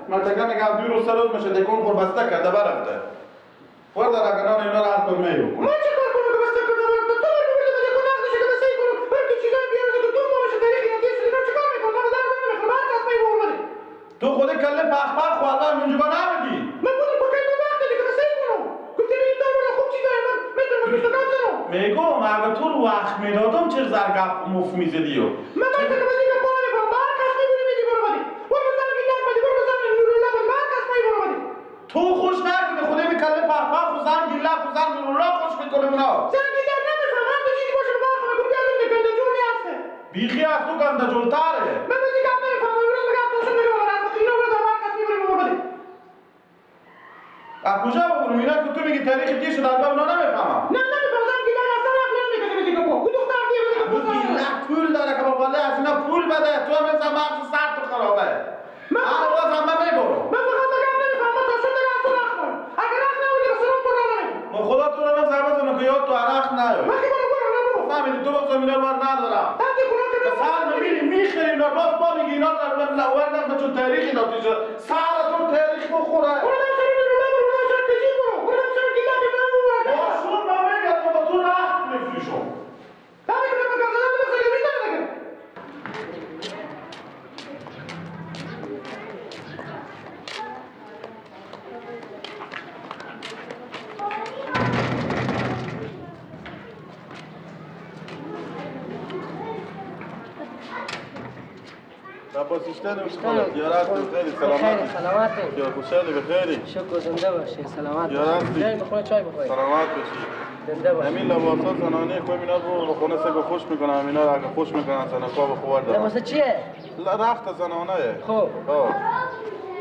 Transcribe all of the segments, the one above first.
من تکه میگم 2 روز 3 روز میشه دکون خور بسته کرده برفته. ورده رگنان اینا رو هر کار میگو. من چه کار کنم که بسته کرده برفته؟ تو برو برده بده کن نقدشه که بسته کنم. برو تو چیزای بیاره که 2 ماه میشه تاریخ اینا تیر شده. اینا چه کار میکنم؟ من درد نمیخوره. هر کس میگه برو بده. تو خود کله پخ پخ خو الان اونجا نمیدی. من پول پاکت وقت دیگه که بسته کنم. گفتی این دارو خوب چیزای من میتونم 20 تا بزنم. میگم اگه تو رو وقت میدادم چه زرگپ مف میزدی و من مرد که بزنی که پول نمیخورم. هر کس میبینی میدی برو بده. برو بزن گیلک بده. برو بزن نورالله بده. هر کس میبینی برو بده. تو خوش نکنی خودی می کله پخ پخ و زن گیلک و زن نورالله خوش میکنه اونا. زن گیلک نمیخوام. هر چیزی باشه برخوام. گفت بیادم که گنده جور نیسته. بیخی از تو گنده جورتره. من بزنی گپ نمیفهمم. امروز میگم تو شد دیگه برو اینا برو هر کس میبینی برو بده. از کجا بگم اینا که تو میگی تاریخ کی شد الان اونا نمیفهمم. نه نمیفهمم. زن گیلک اصلا عقل نمیکنه بزنی گپو. گفت دختر دیگه بزنی گپو. گیلک پول داره که با بالا از اینا پول بده. تو هم مثل مغز سر تو خرابه. من بازم من میبرم. من فقط بگم نمیفهمم. من تا شد دیگه از تو رخ دارم. اگه رخ نبودی به سرم تو راه نمیدی. ما خدا تو رو نمی‌زنم که یاد تو عرق نیای. من که برو برو برو. فهمیدی تو بازم اینا رو من ندارم. بعد کلا که سر میبینی میخری اینا باز با میگی اینا رو من چون تاریخ اینا تو سر تو تاریخ بخوره. برو سر نورالله برو برو سر کجی برو. برو سر گیلک برو برو. باشون من میگم با تو رخ میفروشم. همین که من گفتم بخوری میذارم دیگه. عباس اشتن یارت بخیری سلامت سلامت یا خوشحالی بخیری شکر زنده باشی سلامت باشی بیاین بخوره چای بخورید سلامت باشی زنده باشی همین لباسا زنانه خو اینا رو خونه سگ خوش میکنن اینا رو اگه خوش میکنن زنکا به خوار دارن لباس چیه رخت زنانه خب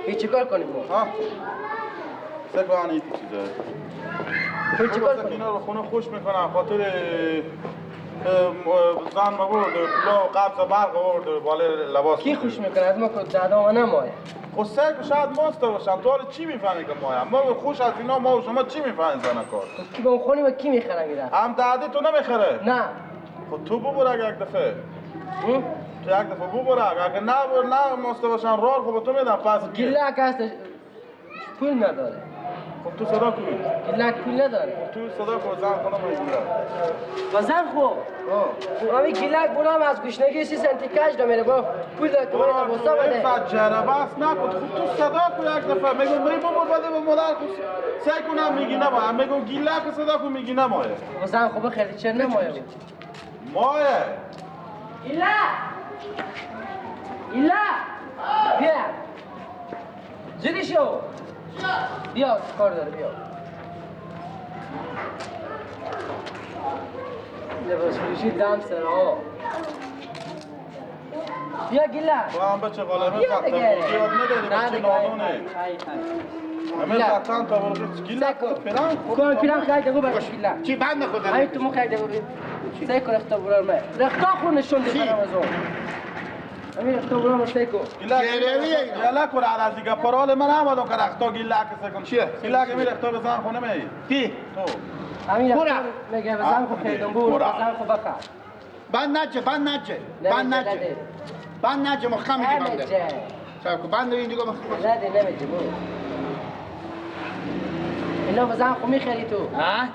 هیچ چیکار کنیم ما ها سگ وانی چیزا خب چیکار کنیم اینا رو خونه خوش میکنن خاطر زن ما برد پولا قبض برق آورد بالا لباس کی خوش میکنه از ما که دادا نمایه خب سگ شاید ماست باشم تو حالا چی میفهمی که مایم ما خوش از اینا ما و شما چی میفهمی زن کار خب کی با خونی و کی میخره میره هم داده تو نمیخره نه خب تو ببر اگه یک دفعه تو یک دفعه ببر اگه نه نه ماست باشن راه خب تو میدم پس گیلک هست پول نداره خب تو صدا کن گیلک پول نداره خب تو صدا کن زن خانم میگیره با زن خب خب همین گیلک برام از گشنگی 30 سنتی کش داره با پول داره که باید بوسا بده جربه است نکن خب تو صدا کن یک دفعه میگم می بابا بده به مادر خب سعی کنم میگی نه میگم گیلک صدا کن میگی نه مایه خب زن خب خیلی چرا نمایه مایه گیلک گیلک بیا زودی شو بیا کار داره بیا لباس فروشی دم سر ها بیا گیلک تو هم بچه قالمه سخته یاد نداری بچه نادونه همه سختن تا برو گیلک پیران خود پیران خیلی دگو بچه گیلک چی بند خود همین تو مو خیلی دگو سعی کن رختا برار من رختا خود نشون ده برام از اون همین رختا برار من سعی کن گیلک کن از دیگه پرال من آمدم که رختا گیلک سعی کن چیه گیلک می رختا بزن خونه می کی تو همین رختا میگه بزن خو خیدم بود بزن خو بخر بند نجه بند نجه بند نجه بند نجه مخم میگه بنده سعی کن بند اینجا مخم نده نمیجه بود اینا بزن خو میخری تو ها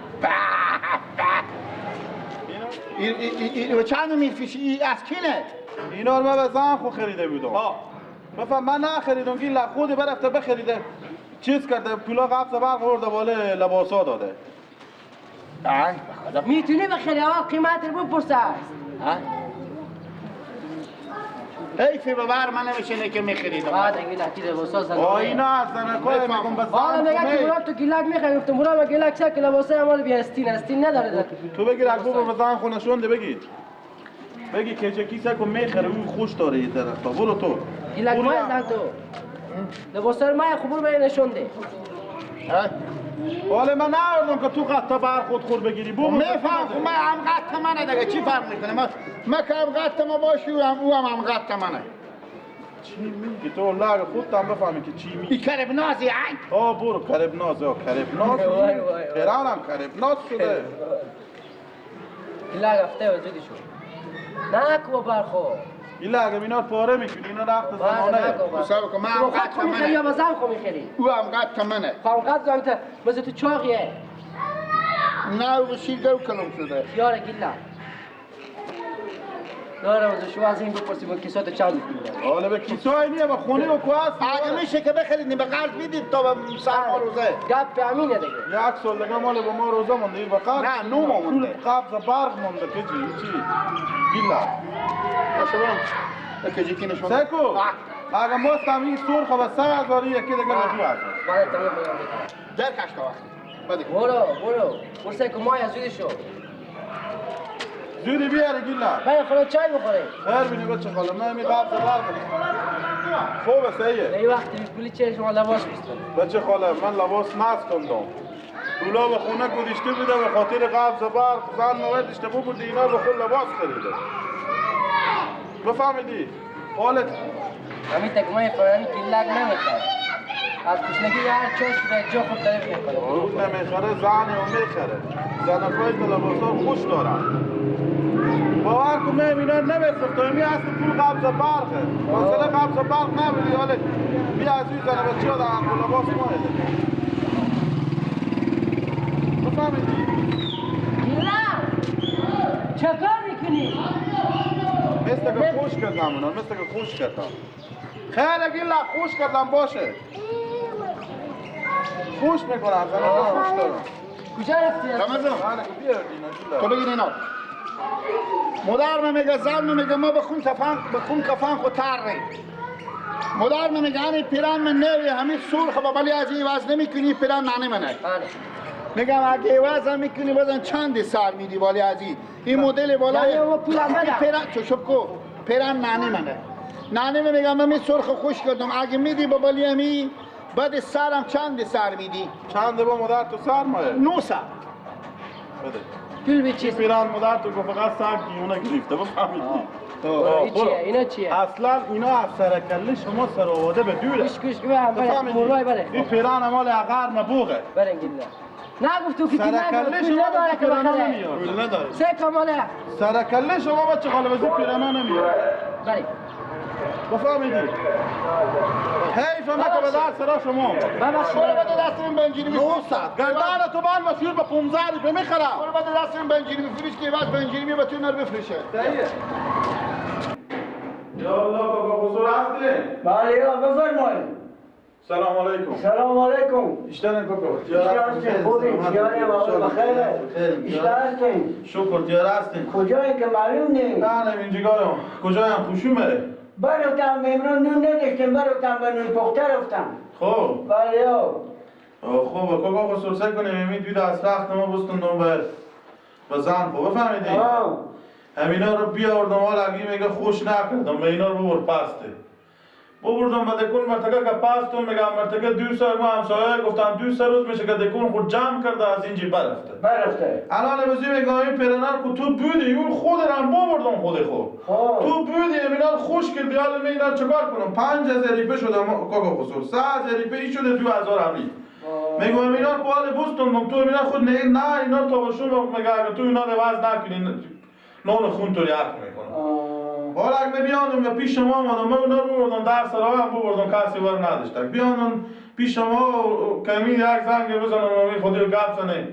این چند میفروشی از کینه اینا رو من به زن خو خریده بودم بفهم من نخریدم گیل خودی برفته بخریده چیز کرده پولا قبض برق آورده بالا لباسا داده میتونی بخری اول قیمت رو بپرس است حیفی به بر من نمیشه که میخریدم بعد اگه لکی لباسا زن اینا از زنکای میگم بس حالا میگه که برام تو گیلک میخری گفتم برام گیلک چه که لباسای مال بی استین استین نداره تو بگیر اگه به زن خونه شونده بگی بگی که چه کیسه کو میخره اون خوش داره یه درخت برو تو گیلک ما زن تو لباسای ما خوب برو نشونده حالا من نردم که تو قطع بر خود خور بگیری بو میفهم خب من هم قطع منه دیگه چی فرق میکنه ما که هم قطع ما باشی و هم او هم قطع منه چی میگی تو الله خودت هم بفهمی که چی میگی این کرب نازی ای آه برو کرب ناز آه کرب ناز پیرانم کرب ناز شده گیلک رفته و زودی شد نه کو برخو ایلا اگه اینا پاره میکنی اینا رفت زمانه. حساب کن من هم قد تمنه. یا بازم خو میخری. او هم قد تمنه. خو هم قد زمته مثل تو چاقیه. نه او شیر دو کلم شده. یاره گیلا. داره از شما از این بپرسی با کیسات چند می‌کنی؟ حالا به کیسای نیه با خونه و کواس. اگه میشه که بخرید به قرض میدید تا به سر ما روزه. گپ امینه دیگه. یک سال دیگه مال به ما روزه مونده به قرض. نه نو ما مونده. قبض برق مونده که چی؟ گیلا. باشه برم. کجی کی نشون. سکو. اگه ما سمی سرخ و 3000 یکی دیگه 2000. بعد تمام. در کش تا وقتی. برو برو. برو سکو ما از زودی شو. زودی بیاره گیلا. من خدا چای بخوره. خیر بینی بچه خاله من می قبض برق. خوبه سیه. ای وقتی پولی چه شما لباس میستون. بچه خاله من لباس نستوندم. پولا به خونه گذاشته بوده به خاطر قبض برق زن موردش بود اینا به خود لباس خریده. بفهمیدی؟ حالت همین تکمه فلانی گیلک نمیخواد. از کشنگی هر چاش به جا خود تعریف میکنه. اون نمیخره زن او میخره. زن پای لباسا خوش دارن. باور کن من اینا نمیفرستم می اصلا پول قبض برقه. مثلا قبض برق نبودی حالا بیا از این زن بچه‌ها دارن لباس ما بده. بفهمیدی؟ گیلک چکار میکنی؟ مثل که خوش کردم اونا مثل که خوش کردم. خیلی گیلا خوش کردم باشه. خوش میکنم زن خوش دارم. کجا رفتی؟ رمضان تو بگیر اینا. مادر من میگه زن من میگه ما به خون کفن به خون کفن خود تر ری. مادر من میگه همین پیران من نوی همین سرخ با ولی از این عوض نمیکنی پیران ننه منه. میگم اگه عوض هم میکنی بازم چند سر میدی بالی از این مدل بالای پیران چشب کو پیران ننه منه. ننه من میگم من سرخ خوش کردم اگه میدی با بالی همی بعد سرم چند سر میدی؟ چند با مادر تو سر مایه؟ 9 سر. بده. پول به چیز؟ پیران مادر تو گفت فقط سر دیونه گرفته بفهمیدی؟ چیه؟ اینا چیه؟ اصلا اینا از سرکله شما سر آورده به دوره. گوش گوش بله مولای بله. این پیران مال اقر نبوغه. برن گیلا. نگفت تو که سرکله شما نداره که بخره. پول نداره. سه کماله. سرکله شما بچه خاله بزی پیرانا نمیاد. بله. بفهمیدی؟ حیف ما که به در سرا شما ببخشید. برو بده دست این بنجیری 900 گردن تو بال مسیر به 15 روپیه میخرم. برو بده دست این بنجیری میفروش که بعد بنجیری می به تو اینا رو بفروشه. صحیحه. یا الله بابا حضور هستین؟ بله یا بفرمایید. سلام علیکم. سلام علیکم. اشتن کاکا. دیار خوبی؟ دیار بابا بخیر. اشتن هستین؟ شکر دیار هستین. کجایی که معلوم نیست؟ نه اینجا کجایم خوشومه. برفتم امروز نون نداشتم برفتم به نون پخته رفتم. خب. بله. خب کاکا خسرسه کنیم امید بید از رخت ما بستندم به زن خب بفهمیدی؟ همینا رو بیاوردم حالا اگه میگه خوش نکردم به اینا رو ببر پسته. ببردم به دکون مرتکه که پستم میگم مرتکه 2 سال ما همسایه گفتم 2 سه روز میشه که دکون خود جمع کرده از اینجی برفته. برفته. الان بزی میگم این پرنر که تو بودی اون خود رم ببردم خود خود. تو بودی اینا خوش کردی حالا من اینا چیکار کنم؟ 5000 ریپه شده کاکا خسرو 3000 ریپه ای شده 2000 همی. میگم اینا کو حال بستم تو اینا خود نه نه اینا تا بشون میگه اگه تو اینا رو وز نکنی نون خون تو یک میکنم. حالا اگه بیانم به پیش شما آمدم من اونا رو بردم در سرای هم ببردم کسی بر نداشتم بیانم پیش شما کمی یک زنگ بزنم و خودی رو گپ زنه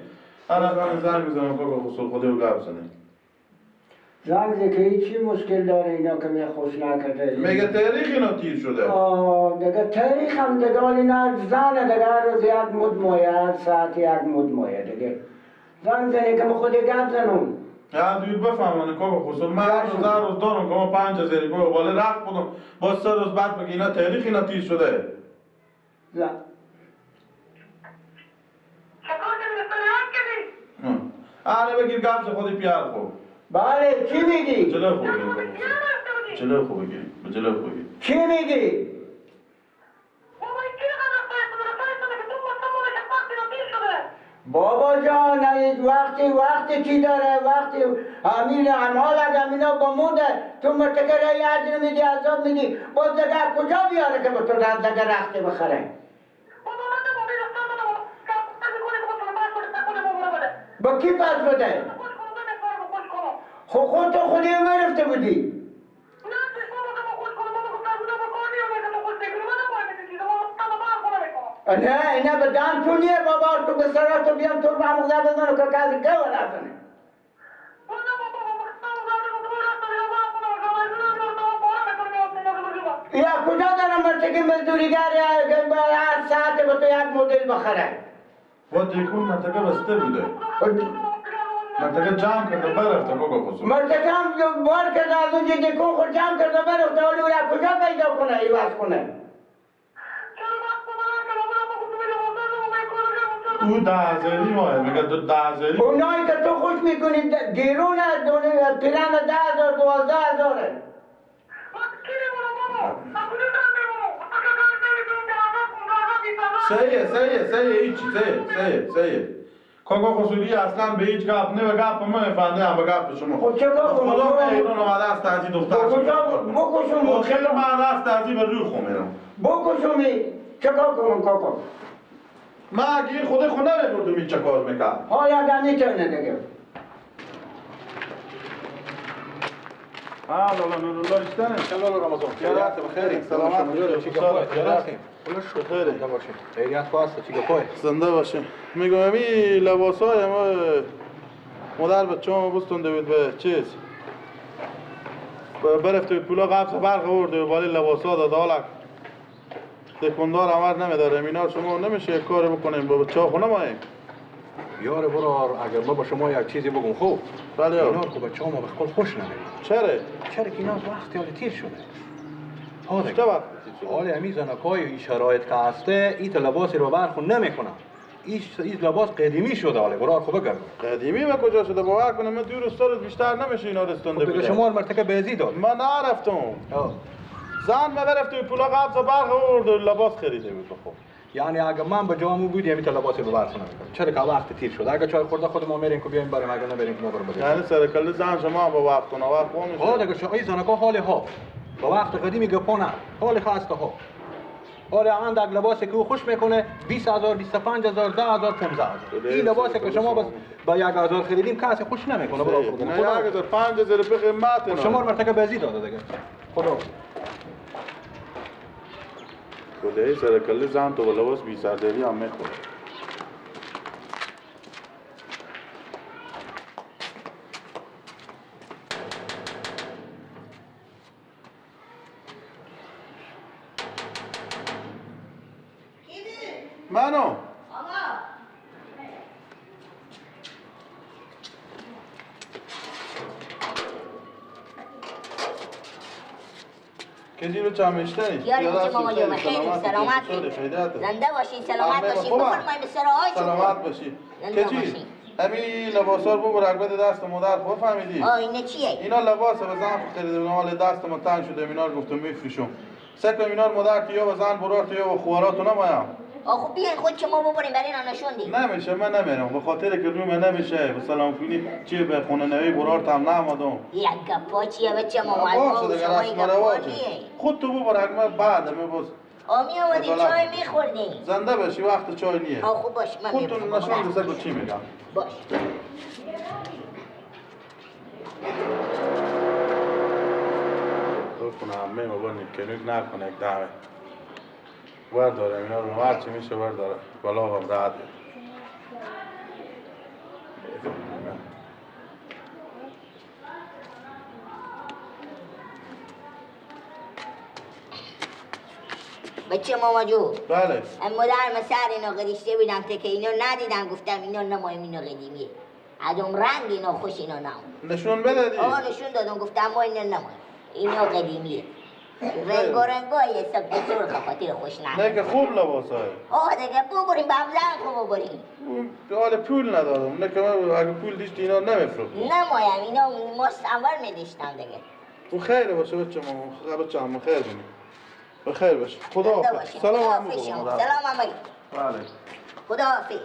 الان زنگ بزنم کاکا خسرو خودی رو گپ زنه. زنگ که چی مشکل داره اینا که می خوش نکرده میگه تاریخ اینا تیر شده. آه دیگه تاریخ هم دیگه اینا زنه دیگه هر روز یک مد مایه هر ساعت یک مد مایه دیگه زنگ زنه که خودی گپ زنم. یا دور بفهمونه کاکا خسرو من هر روز دارم که ما 5000 روپیه بالا رفت بودم باز 3 روز بعد میگه اینا تاریخ اینا تیر شده. نه آره بگیر گپ خودی پیار خو. بله چی میگی؟ جلو خوب بگیر. جلو خوب بگیر. جلو خوب بگیر. چی میگی؟ بابا جان وقتی چی داره وقتی امین اعمال امینا با موده تو مرتکه رای اجر میدی عذاب میدی باز دیگه کجا بیاره که با تو دیگه رختی بخره؟ با کی پس بده؟ خب خود تو خودی مرفته بودی. نه اینا به دم تو نیه بابا، تو به سرا تو بیام تو رو به مغزه بزنم که کسی که نزنه. یا کجا دارم مرتکی مزدوریگر هر ساعت به تو یک مدل بخره؟ با دیکون منطقه بسته بوده. منطقه جمع کرده برفته کاکا خسرو. مرتکه هم بار کرده از اونجا دیکون خود جمع کرده برفته، ولی او را کجا پیدا کنه عوض کنه؟ او 10,000 ماه میگه 10,000. اونایی که تو خوش میکنی گیرونه پیرن 10,000 12,000. سیه سیه سیه هیچی سیه سیه سیه کاکا خسروی اصلا به هیچ گپ نه به گپ ما میفهمه هم به گپ شما. خب چه کار کنم؟ خدا به ایران اومده است از این دختر بکشم خیلی من رفت از این به روی خو میرم بکشمی. چه کار کنم کاکا؟ من اگه این خود خونه نمیبردم این چه کار میکرد؟ حالا اگر میتونه دیگه. لالا نورالله اشتنه. لالا رمضان خیرات بخیر سلامت. چی گپای؟ بخیر زنده باشین. خیریت خواسته چی گپای؟ زنده باشین. میگم امی لباسای ما مادر بچه‌مو بستونده بود به چیز برفته بود پولا قبض برق آورده بود بالای لباسا داد. حالا دکاندار عمر نمیداره اینا شما نمیشه یک کاری بکنیم با بچه‌ها خونه ماییم. یار برار اگر ما با شما یک چیزی بگم خوب. بله اینا که بچه‌ها ما به خود خوش نمیاد. چرا؟ چرا که اینا وقتی حال تیر شده. چه وقت؟ حال امی زنکای این شرایط که هسته این لباسی رو برخون نمیکنن. این لباس قدیمی شده حالا برار خوب بگم. قدیمی به کجا شده؟ باور کنم من 2 روز 3 روز بیشتر نمیشه اینا رستونده بوده. شما مرتکب بازی داد. من نرفتم. زن ما برفت پولا قبض برق آورد و لباس خریده بود خب. یعنی اگه من به جامو بودی همین لباس رو برخون نمی‌کردم. چرا که وقت تیر شده. اگه چای خورده خود ما میریم که بیایم بریم، اگه نبریم که ما بریم. یعنی سر کله زن شما با وقت و وقت میشه. ها دیگه این زنکا حال ها با وقت قدیمی گپا نه. حال خسته ها. حال اندک لباسی که او خوش میکنه 20,000 25,000 10,000 15,000. این لباسی که شما بس با 1,000 خریدیم کسی خوش نمیکنه برای خودمون. خدا 1,000 5,000 به قیمت شما رو مرتکب بازی داده دیگه. خدا خدای سر کله زن تو لباس 20,000 هم میخوره. منو کسی رو چمشتنی؟ یاری بچه ماما جون خیلی سلامت زنده باشین سلامت باشین بفرمایید به سر آقای سلامت باشین. کسی همین لباسا رو ببر بده دست مادر خود فهمیدی؟ آه اینا چیه؟ اینا لباسه به زن خریده بودم حال دست ما تنگ شده اینا رو گفتم میفروشم. سه اینا رو مادر یا به زن برار یا به خواراتو نمایم. آخه بیاین خود شما ببریم برای اینا نشون دیم. نمیشه من نمیرم به خاطر که روم نمیشه به سلام کنی چی به خونه نوی برار تام نامدم. یک گپا چیه بچه ما باشه دیگه رسم رواجه. خود تو ببر من بعد من باز آمی آمدیم چای میخوردیم. زنده باشی وقت چای نیه. آخه باش من خودتون نشون بده چی میگم. باش تو کنه عمه ما با نیکنوک نکنه یک دمه بردارم اینا رو هرچی میشه بردارم بالا هم رد. بچه ماما جو. بله. مادر سر اینا قدیشته بودم که اینا ندیدم گفتم اینا نمایم اینا قدیمیه. از اون رنگ اینا خوش اینا نمایم. نشون بدادی؟ آه نشون دادم گفتم ما اینا نمایم اینا قدیمیه. رنگ و رنگای سبز سرخ خاطر خوش نه. نه که خوب لباسای. آه دیگه ببریم به هم زن خوب ببریم. حال پول ندارم نه که من اگه پول داشت اینا نمیفروختم. نمایم اینا ماست انور میداشتم دیگه. تو خیر باشه بچه ما بچه عمو خیر بینی. بخیر باشه. خدا حافظ. سلام عمو. سلام عمو. بله. خدا حافظ.